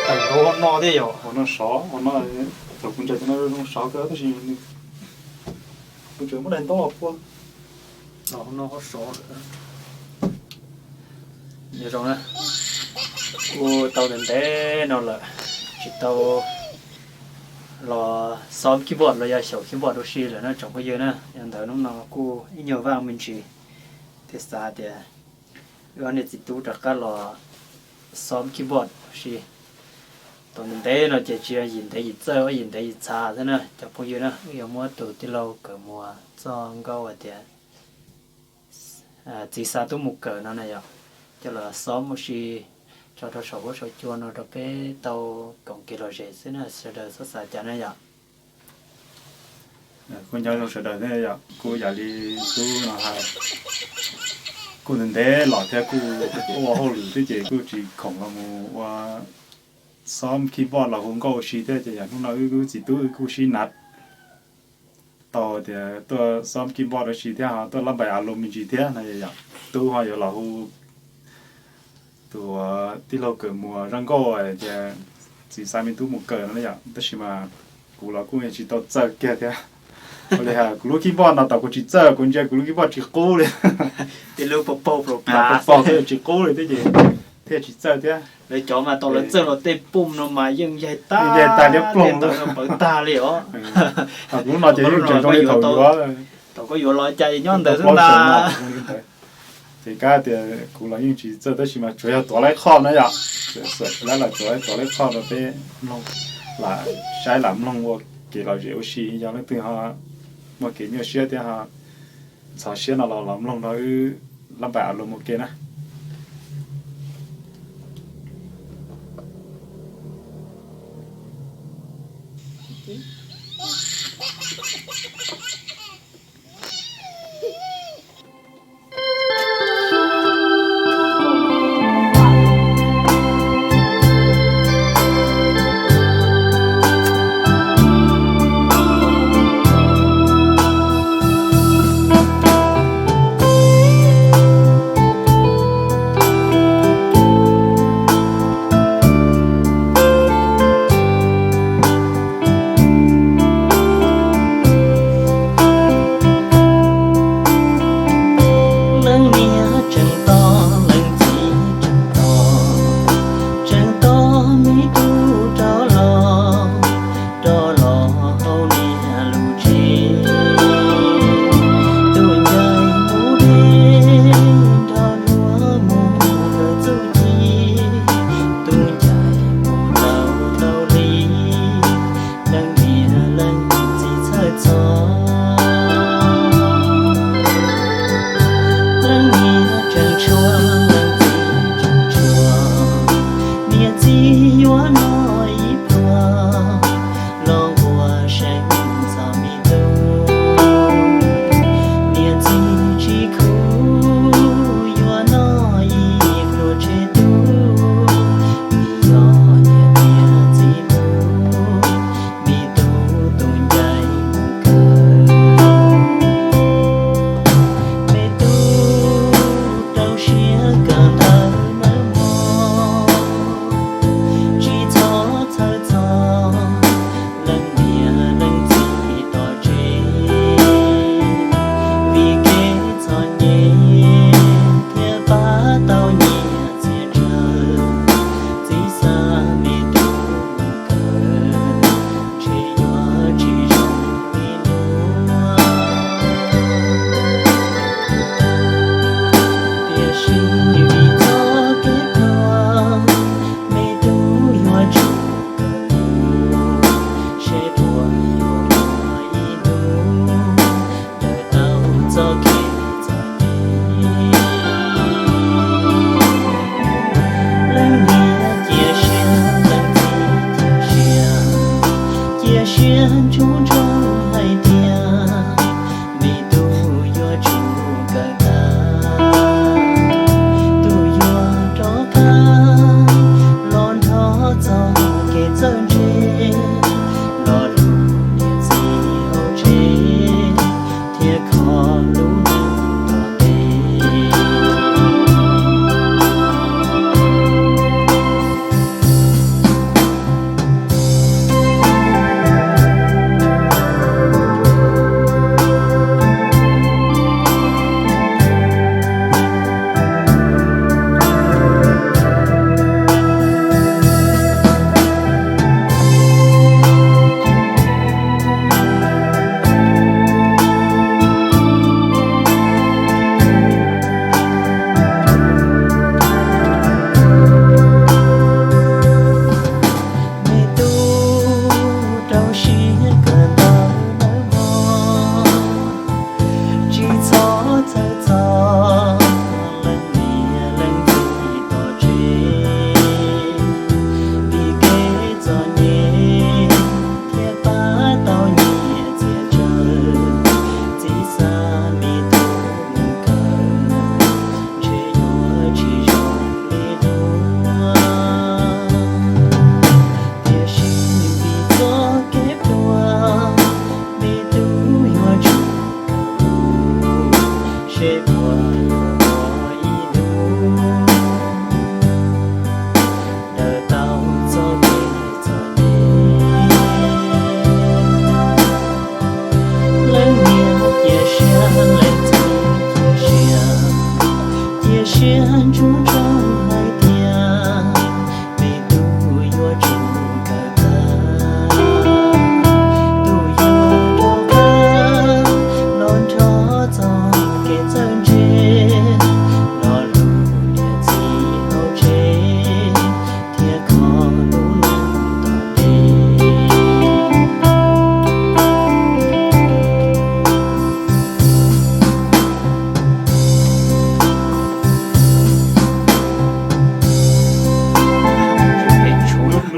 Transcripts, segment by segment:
Tawm nkaus hauv no thiab yom. Hauv no sov, hauv no, thaum kuv ncaws cov no zoo sov kawg tab sis kuv tseem muab daim ntaub los pua. Los hauv no ho sov lawm. Nyob zoo na, kuj tau ntev ntev no lawm tsis tau los xob keyboard los yog xyaum keyboard ua si lawm na tsoom phooj ywg na. Yog ntawd hnub no kuj ib nyuag vaj me ntsis thiaj xav tias wb ob niam txiv tub rov qab los xob keyboard ua si. Tau ntev ntev no ces tsis yog yim ntev yim txawj, yim ntev yim txhav xwb na cov phooj ywg na. Wb yuav muab tus tij laug Kawm Muas txoj nkauj hais tias txiv xa tub mus kawm no na yom, coj los xob ua si tso rau saum huab saum cua no rau peb tau koom kev lom zem xwb na, sawv daws txhob xav cas na yom. Kuj nyob zoo sawv daws thiab yom, kuj yam li tub no hais, kuj ntev ntev los thiab kuj ua hauj lwm thiab ces kuj tsis khoom los mus ua xob keyboard los hu nkauj ua si thiab ces yog hnub no wb txiv tub wb kuj sib nav tau tias tuaj xob keyboard ua si thiab ho tuaj lab npais a lus me ntsis thiab no yom. Tub ho yuav los hu tus tij laug Kawm Muas zaj nkauj tias txiv xa me tub mus kawm no yom, tab sis mas kuv los kuj tsis tau txawj kiag thiab. Ua li hais kuv lub keyboard no tau kuv tsis txawj, kuv ntsia kuv lub keyboard tsis qub li. Tej lub paug paug plau plau, tsis qub li thiab ces thiaj tsis txawj thiab. Lawv cov mas tau lawv txawj los tej pum no mas yeej yaig tag, yaig tag liab ploog, pawv tag li os. Kuv lub no ces yeej tseem zoo li thaum yuav, thaum koj yuav los cas nyob ntawd xwb ntag. Ces kab tias kuv los yeej tsis txawj tab sis mas tsuas yog tuav laib qhoj na yom, tsuas yog tuav laib qhoj rau peb mloog, lam saib lam mloog ua kev lom zem ua si, yog leej twg ho muaj kev nyuaj siab thiab ho ntxhov siab no los los mloog rau wb lab npais a lus ua ke na.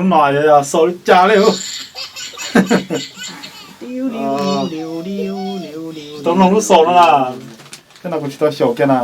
Lub no yog xaus li cas li? Tau mloog lub xaus no na. Tej no kuv tsis tau xyaum kiag na.